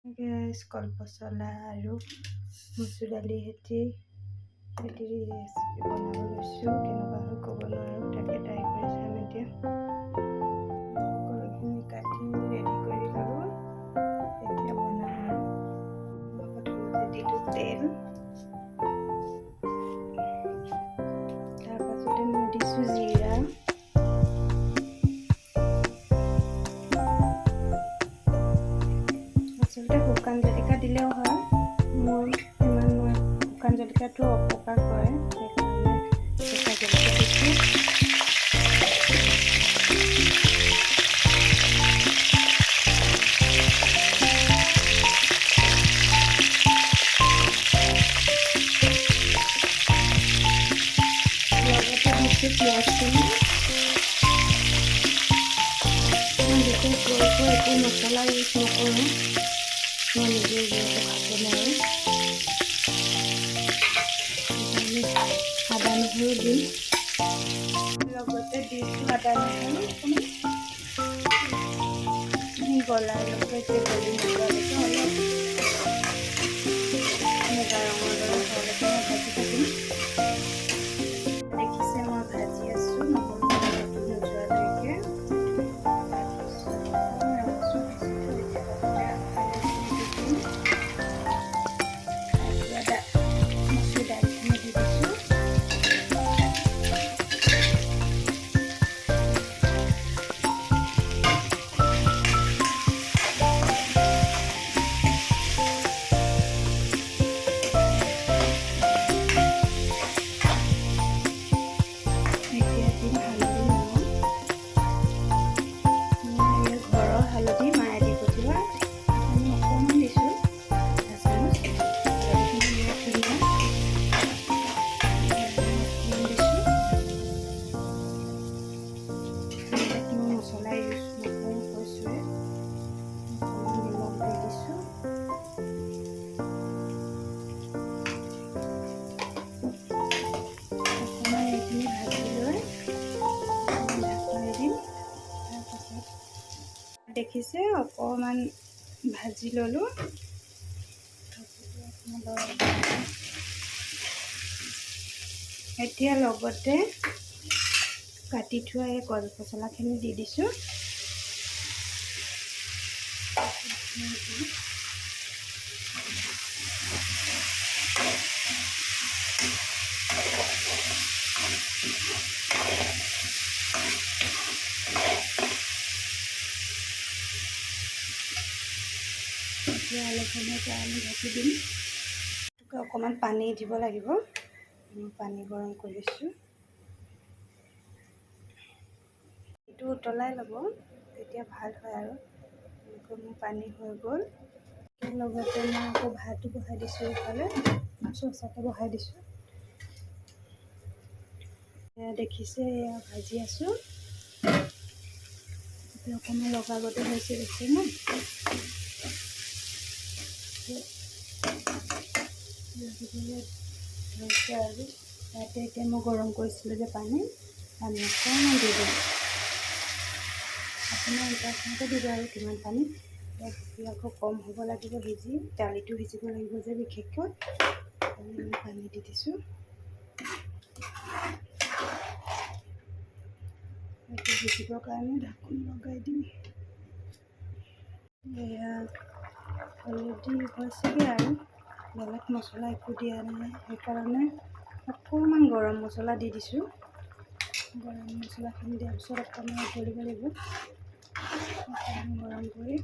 কলপচলা আৰু মচুৰ দালি সৈতে ৰেচিপি বনাব লৈছোঁ। কেনেকুৱা হয় ক'ব নোৱাৰোঁ, তাকে ট্ৰাই কৰি চাম। এতিয়া সকলোখিনি কাটি ৰেডি কৰি ল'লোঁ, এতিয়া বনাম। আৰু মই প্ৰথমতে দিলোঁ তেল, তাৰপাছতে মই দিছোঁ জিৰা। আচলতে শুকান জলকীয়া দিলেও হয়, মোৰ ইমান মই শুকান জলকীয়াটো অপকাৰ কৰে, সেইকাৰণে কেঁচা জলকীয়া দিছোঁ। লগতে দিছোঁ পিঁয়াজখিনি। মই বিশেষ একো মছলা ইউজ নকৰোঁ, মই নিজে যিহেতু খাব নোৱাৰোঁ। আদা নহৰু দিম, লগতে দিছোঁ আদা নহৰু অকণমান গলাৰ লগতে। এতিয়া গলি নোযোৱালৈকে, অলপ মুগা ৰঙৰ দৰে হোৱালৈকে মই ভাজি থাকিম। দেখিছে, মই ভাজি আছোঁ নহৰু নোযোৱালৈকে। তাৰপিছত ৰঙচুৱা হৈছেতো, এতিয়া লগতে আলুখিনি দি দিম। তাৰপিছত মচুৰ দাইলখিনি দি দিছোঁ। এতিয়া দিম হালধি, নিমখ। মই ঘৰৰ হালধি, মায়ে দি পঠিওৱা, আমি অকণমান দিছোঁ, আধা চামুচ। হালধিখিনি বিৰাট ধুনীয়া, অকণমান দিছোঁ। ইয়াত মই মছলা ইউজ নকৰোঁ, কৈছোঁৱে। অকণমান নিমখ দি দিছোঁ। অকণমান এইখিনি ভাজি লৈ ঢাকনি দিম। তাৰপাছত দেখিছে, অকণমান ভাজি ল'লোঁ। এতিয়া লগতে কাটি থোৱা এই কল পচলাখিনি দি দিছোঁ। এতিয়া অলপ সময়ৰ কাৰণে ঢাকি দিম। অকণমান পানী দিব লাগিব। মই পানী গৰম কৰিছোঁ। এইটো উতলাই ল'ব, তেতিয়া ভাল হয়। আৰু এনেকৈ মোৰ পানী হৈ গ'ল। লগতে মই আকৌ ভাতো বহাই দিছোঁ, এইফালে চচাতে বহাই দিছোঁ। এয়া দেখিছে, এয়া ভাজি আছোঁ। এতিয়া অকণমান লগা আগতে হৈছে, দেখিছে ন? লাগিবলৈ ধৰিছে। আৰু ইয়াতে এতিয়া মই গৰম কৰিছিলোঁ যে পানী, পানী অকণমান দি দিম। আপোনাৰ আন্দাজমতে দিব আৰু কিমান পানী। ইয়াত আকৌ কম হ'ব লাগিব সিজি, দালিটো সিজিব লাগিব যে বিশেষকৈ। পানী দি দিছোঁ। এইটো সিজিবৰ কাৰণে ঢাকোন লগাই দিম। এয়া অলৰেডি হৈছেগৈ আৰু বেলেগ মছলা একো দিয়া নাই, সেইকাৰণে অকণমান গৰম মছলা দি দিছোঁ। গৰম মছলাখিনি দিয়াৰ পিছত অকণমান উতলিব লাগিব। অকণমান গৰম কৰি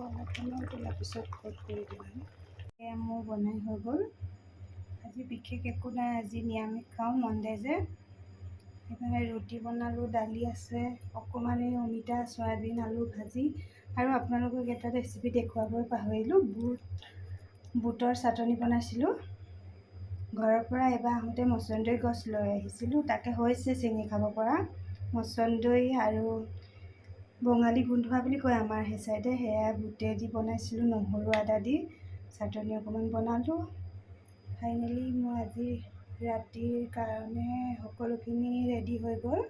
অলপ সময় উতলাৰ পিছত অফ কৰি দিম। আৰু এয়া মোৰ বনাই হৈ গ'ল। আজি বিশেষ একো নাই, আজি নিৰামিষ খাওঁ, মনডে যে, সেইকাৰণে ৰুটি বনালোঁ, দালি আছে অকণমান, এই অমিতা চয়াবিন আলু ভাজি। আৰু আপোনালোকক এটা ৰেচিপি দেখুৱাবই পাহৰিলোঁ। বুটৰ চাটনি বনাইছিলোঁ। ঘৰৰ পৰা এবাৰ আহোঁতে মচন্দৈ গছ লৈ আহিছিলোঁ, তাকে হৈছে ছিঙি খাব পৰা। মচন্দৈ আৰু বঙালী গোন্ধোৱা বুলি কয় আমাৰ সেই চাইডে, সেয়া বুটেদি বনাইছিলোঁ, নহৰু আদা দি চাটনি অকণমান বনালোঁ। ফাইনেলি মই আজি ৰাতিৰ কাৰণে সকলোখিনি ৰেডি হৈ গ'ল।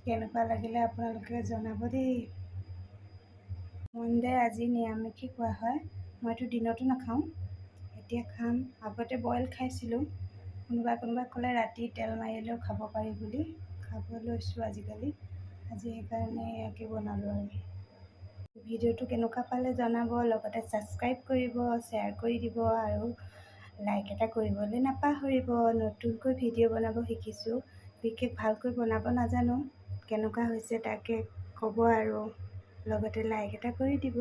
কেনেকুৱা লাগিলে আপোনালোকে জনাব দেই। মনডে আজি নিৰামিষেই খোৱা হয়। মইতো দিনতো নাখাওঁ, এতিয়া খাম। আগতে বইল খাইছিলোঁ। কোনোবা কোনোবা ক'লে ৰাতি তেল মাৰিলেও খাব পাৰি বুলি, খাব লৈছোঁ আজিকালি। আজি সেইকাৰণে ইয়াকে বনালোঁ। আৰু ভিডিঅ'টো কেনেকুৱা পালে জনাব, লগতে ছাবস্ক্ৰাইব কৰিব, শ্বেয়াৰ কৰি দিব আৰু লাইক এটা কৰিবলৈ নাপাহৰিব। নতুনকৈ ভিডিঅ' বনাব শিকিছোঁ, বিশেষ ভালকৈ বনাব নাজানো। কেনেকুৱা হৈছে তাকে ক'ব আৰু লগতে লাইক এটা কৰি দিব।